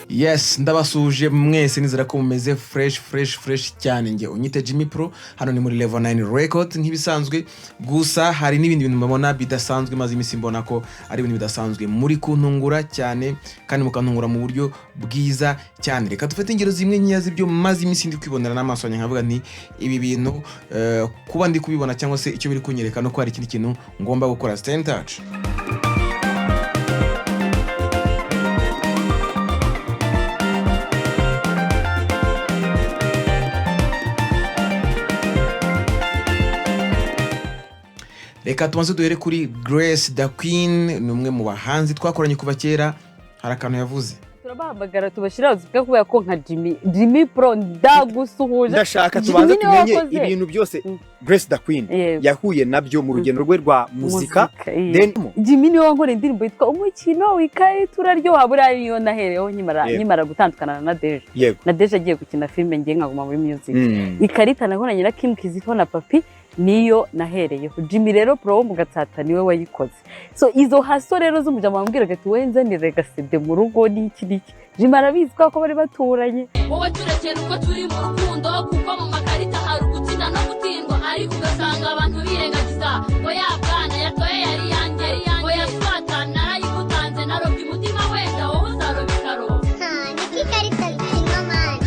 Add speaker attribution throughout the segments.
Speaker 1: Yes, ndabasuhuje mwese, nizera ko mumeze fresh, fresh, fresh cyane. Nge unyite Jimmy Pro, hano ni muri Level 9 Record nk'ibisanzwe. Gusa hari n'ibindi bintu mbabona bidasanzwe, maze iminsi mbona ko ari ibintu bidasanzwe, muri kuntungura cyane kandi mukantungura mu buryo bwiza cyane. Reka dufate ingero zimwe nkeya z'ibyo maze iminsi ndi kwibonera n'amaso yanjye, nkavuga nti ibi bintu kuba ndi kubibona cyangwa se icyo biri kunyereka no ko hari ikindi kintu ngomba gukora. Stay in touch. Reka tubanze duhere kuri Grace the Queen, ni umwe mu bahanzi twakoranye kuva kera. Hari akantu yavuze.
Speaker 2: Turabahamagara, tubashyira kubera ko nka Jimmy Pro, ndagusuhuje.
Speaker 3: Ndashaka
Speaker 2: Jimmy
Speaker 3: tubanze
Speaker 2: niwe
Speaker 3: tumenye
Speaker 2: wakoze.
Speaker 3: ibintu byose Grace the Queen
Speaker 2: Yego.
Speaker 3: yahuye nabyo mu rugendo rwe rwa muzika.
Speaker 2: Yego.
Speaker 3: Then
Speaker 2: Jimmy niwe wankoreye indirimbo yitwa "Umukino w'ikarita uraryoha". Buriya niyo nahereyeho nkimara nkimara gutandukana na Deje. Na Deje agiye gukina filime, ngiye nkaguma muri music. Ikarita nahoranye na Kim Kizito na Papi, niyo nahereyeho. Jimmy rero Pro wo mu Gatsata niwe wayikoze. So izo haso rero z'umujama wambwiraga ati: "Wowe nzanire gasede mu rugo" n'iki n'iki, Jimmy arabizi kubera ko bari baturanye.
Speaker 4: Wowe turekera uko turi mu rukundo, kuko mu makarita hari ugutsinda no gutsindwa, ariko ugasanga abantu birengagiza ngo ya bwana yatoye yari yanjye, ngo yaswata narayigutanze, narobye umutima, wenda wowe uzaroba ikaro.
Speaker 5: Niko ikarita zikinwa, man.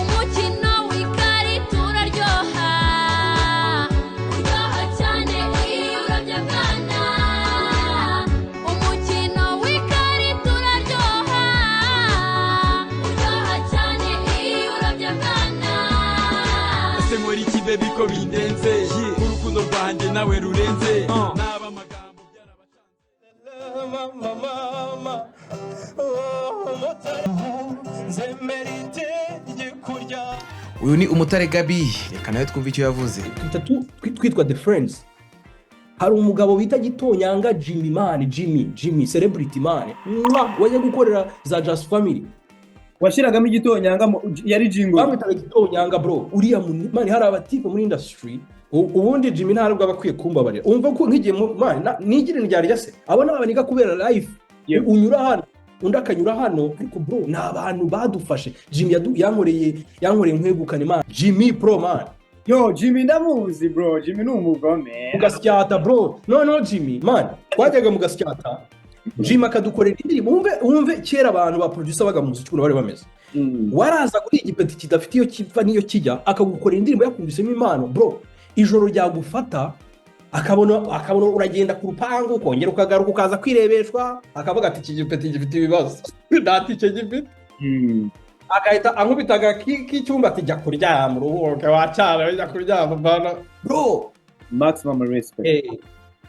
Speaker 4: Umukino w'ikarita uraryoha, uryoha cyane iyo urobye bwana. Umukino w'ikarita uraryoha, uryoha cyane iyo urobye bwana.
Speaker 6: Ese nkora iki, baby, ko bindenze, urukundo rwanjye nawe rurenze, naba amagambo byarabacanze.
Speaker 7: Mama, mama, nzemera itegeko rya
Speaker 1: Uyu ni Umutare Gabi, reka nawe twumve icyo yavuze.
Speaker 8: Twita twitwa The Friends. Hari umugabo bita Gitonyanga Jimmy, man, Jimmy celebrity, man. Mwah! Wajya gukorera za Just Family.
Speaker 9: Washyiragamo igitonyanga yari jingle.
Speaker 8: Bamwitaga Gitonyanga, bro. Uriya man, hari abatipe muri industry. Ubundi Jimmy ntabwo aba akwiye kumbabarira, umva ko nk'igihe man nigira indyarya se, abo ni abaniga kubera life. Unyura hano, undi akanyura hano, ariko bro, ni abantu badufashe. Jimmy yankoreye nkwegukane, man. Jimmy Pro, man.
Speaker 9: Yo, Jimmy ndamuzi, bro. Jimmy ni umugome.
Speaker 8: Mu Gasyata, bro. Noneho Jimmy, man, twajyaga mu Gasyata, Jimmy akadukorera indirimbo. Wumve kera abantu ba producer baga mu muziki ukuntu bari bameze. Waraza kuri igipeti kidafite iyo kiva n'iyo kijya, akagukorera indirimbo yakumvisemo impano, bro. Ijoro ryagufata, akabona uragenda ku rupangu, ukongera ukagaruka, ukaza kwirebeshwa, akavuga ati: "Iki gipeti gifite ibibazo, nta tike gifite." Agahita ankubitaga k'icyumba ati: "Jya kuryama uruhuke, wacana, jya kuryama bana, bro."
Speaker 9: Maximum respect.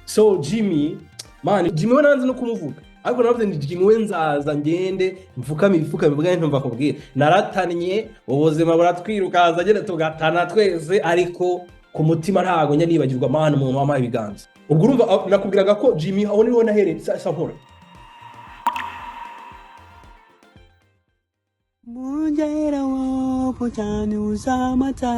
Speaker 8: So Jimmy, man, Jimmy we nanze no kumuvuga, ariko navuze ni Jimmy we nzaza ngende mfukame ibifuka bivuga ntumva kubwira. Naratannye, ubuzima buratwirukaza nyine, tugatana twese, ariko ku mutima ntago njya nibagirwa, man, umuntu wampaye ibiganza. Ubwo urumva nakubwiraga ko Jimmy aho niho nahereye sa nkora.
Speaker 7: Mungera wopo cyane uzamata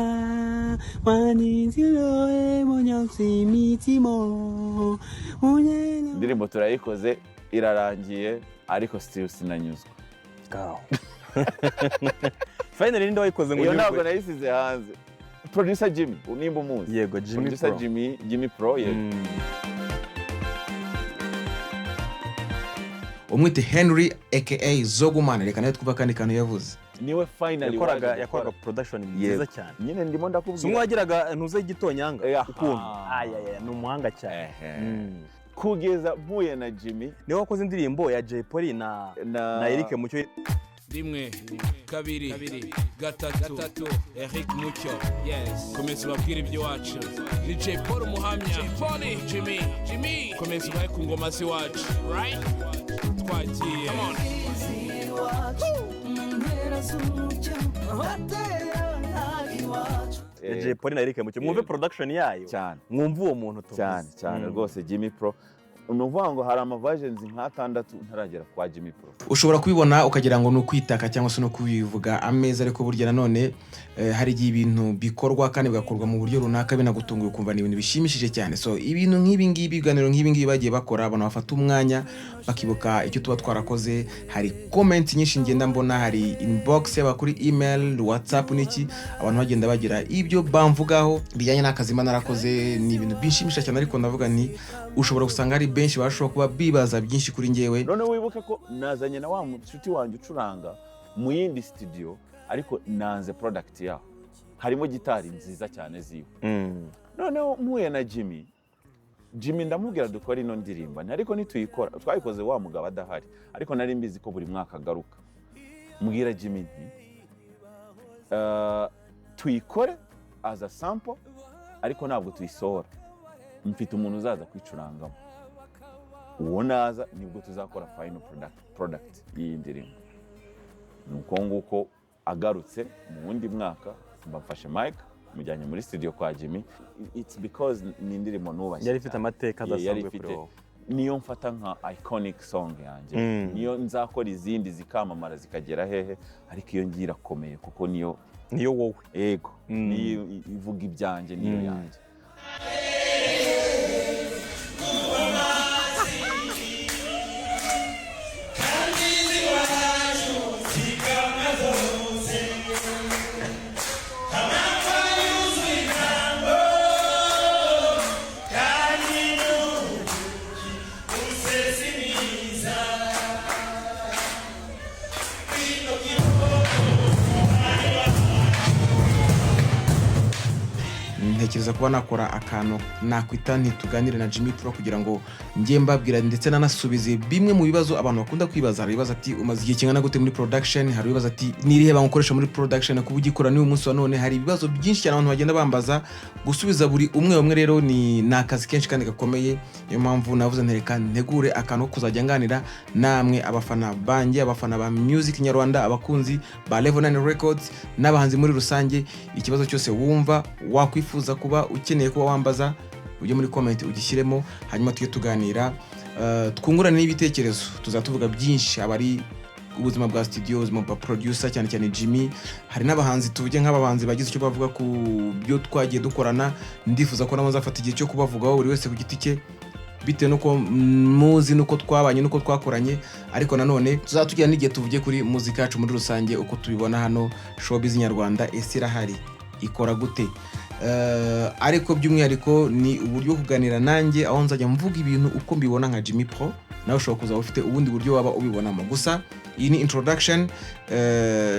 Speaker 7: waninziroe munyamsi mitimo.
Speaker 10: Indirimbo turayikoze, irarangiye, ariko still sinanyuzwe.
Speaker 11: Finally ninde wayikoze ngo
Speaker 10: Iyo ntabwo
Speaker 11: unyurwe?
Speaker 10: nayisize hanze. Producer Jimmy, nimba umuzi.
Speaker 11: Yego, Jimmy
Speaker 10: Producer
Speaker 11: Pro.
Speaker 10: Jimmy Pro, yego.
Speaker 1: Umwite Henry aka Zogumana, reka nawe twumve akandi kantu yavuze.
Speaker 10: Niwe finally
Speaker 11: Yakoraga
Speaker 10: waje
Speaker 11: yakoraga
Speaker 10: gukora.
Speaker 11: production
Speaker 10: Yego.
Speaker 11: nziza cyane.
Speaker 10: Nyine ndimo ndakubwira.
Speaker 11: Si umwe wagiraga ntuze igitonyanga ukuntu? Ayaya, ni umuhanga cyane.
Speaker 10: Kugeza mpuye na Jimmy.
Speaker 11: Niwe wakoze indirimbo ya Jay Polly na Eric Mucyo.
Speaker 6: 1, 2, 3, Eric Mucyo, yes, komeza ubabwire iby'iwacu. Ni Jay Paul umuhamya, Jay Jimmy, Jimmy, komeza ubahe ku ngoma z'iwacu, right? Twagiye. Come on.
Speaker 11: Ya Jay Polly na Eric Mucyo, mwumve production yayo.
Speaker 10: Cyane.
Speaker 11: Mwumve uwo muntu tuvuze.
Speaker 10: Cyane cyane. Rwose Jimmy Pro. Ni ukuvuga ngo hari ama versions nk'atandatu ntaragera kwa Jimmy Pro.
Speaker 1: Ushobora kubibona ukagira ngo ni ukwitaka cyangwa se no kubivuga ameza, ariko burya nanone hari igihe ibintu bikorwa kandi bigakorwa mu buryo runaka binagutunguye, ukumva ni ibintu bishimishije cyane. So ibintu nk'ibi ngibi, ibiganiro nk'ibi ngibi bagiye bakora, abantu bafata umwanya bakibuka icyo tuba twarakoze. Hari comment nyinshi ngenda mbona, hari inbox, yaba kuri email, WhatsApp n'iki, abantu bagenda bagira ibyo bamvugaho bijyanye n'akazi mba narakoze. Ni ibintu binshimisha cyane, ariko ndavuga nti ushobora gusanga hari benshi bashobora kuba bibaza byinshi kuri njyewe.
Speaker 10: Noneho wibuke ko nazanye na wa mushuti wanjye ucuranga mu yindi studio, ariko nanze product yaho, harimo gitari nziza cyane ziwe. Noneho mpuye na Jimmy, Jimmy ndamubwira dukora ino ndirimbo, ariko nituyikora, twayikoze wa mugabo adahari, ariko nari mbizi ko buri mwaka agaruka. Mbwira Jimmy nti tuyikore as a sample, ariko ntabwo tuyisohora, mfite umuntu uzaza kwicurangamo, uwo naza nibwo tuzakora final product y'iyi ndirimbo. Ni uko nguko agarutse mu wundi mwaka, mba mfashe Mike mujyanye muri studio kwa Jimmy. It's because ni indirimbo nubashye
Speaker 11: Yari ifite
Speaker 10: cyane.
Speaker 11: amateka
Speaker 10: Yeah, yari
Speaker 11: adasanzwe kuri wowe.
Speaker 10: Niyo mfata nka iconic song yanjye. Niyo nzakora izindi zikamamara zikagera hehe, ariko iyo ngiye irakomeye kuko niyo
Speaker 11: Niyo wowe.
Speaker 10: Ego, niyo ivuga ibyanjye, niyo yanjye.
Speaker 1: Ntekereza kuba nakora akantu nakwita ntituganire na Jimmy Pro, kugira ngo njye mbabwira ndetse nanasubize bimwe mu bibazo abantu bakunda kwibaza. Hari ibibazo ati: "Umaze igihe kingana gute muri production?" Hari ibibazo ati: "Ni irihe banga ukoresha muri production kuba ugikora n'uyu munsi wa none?" Hari ibibazo byinshi cyane abantu bagenda bambaza. Gusubiza buri umwe umwe rero ni akazi kenshi kandi gakomeye. Niyo mpamvu navuze ntereka ntegure akantu ko kuzajya nganira namwe abafana banjye, abafana ba music nyarwanda, abakunzi ba Level 9 Records n'abahanzi muri rusange. Ikibazo cyose wumva wakwifuza kuba ukeneye kuba wambaza, ujye muri comment ugishyiremo, hanyuma tujye tuganira, twungurane n'ibitekerezo. Tuzaba tuvuga byinshi, aba ari ubuzima bwa studio, ubuzima bwa producer, cyane cyane Jimmy. Hari n'abahanzi, tuvuge nk'abahanzi bagize icyo bavuga ku byo twagiye dukorana, ndifuza ko nabo nzafata igihe cyo kubavugaho buri wese ku giti cye, bitewe n'uko muzi n'uko twabanye n'uko twakoranye. Ariko nanone tuzaba tugira n'igihe tuvuge kuri muzika yacu muri rusange, uko tubibona hano, showbiz nyarwanda ese irahari, ikora gute? Ariko by'umwihariko ni uburyo bwo kuganira nanjye, aho nzajya mvuga ibintu uko mbibona nka Jimmy Pro. Nawe ushobora kuzaba ufite ubundi buryo waba ubibonamo. Gusa iyi ni introduction,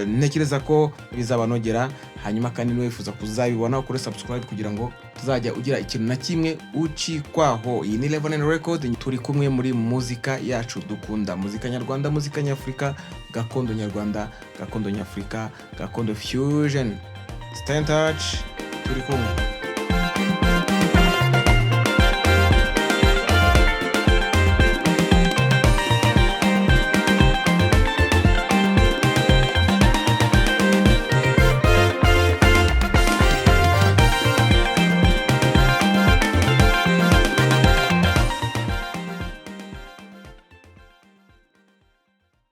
Speaker 1: ntekereza ko bizabanogera. Hanyuma kandi niba wifuza kuzabibona, ukore subscribe kugira ngo tuzajya ugira ikintu na kimwe ucikwaho. Iyi ni Level 9 Record, turi kumwe muri muzika yacu dukunda, muzika nyarwanda, muzika nyafurika, gakondo nyarwanda, gakondo nyafurika, gakondo fusion. Stay in touch, turi kumwe.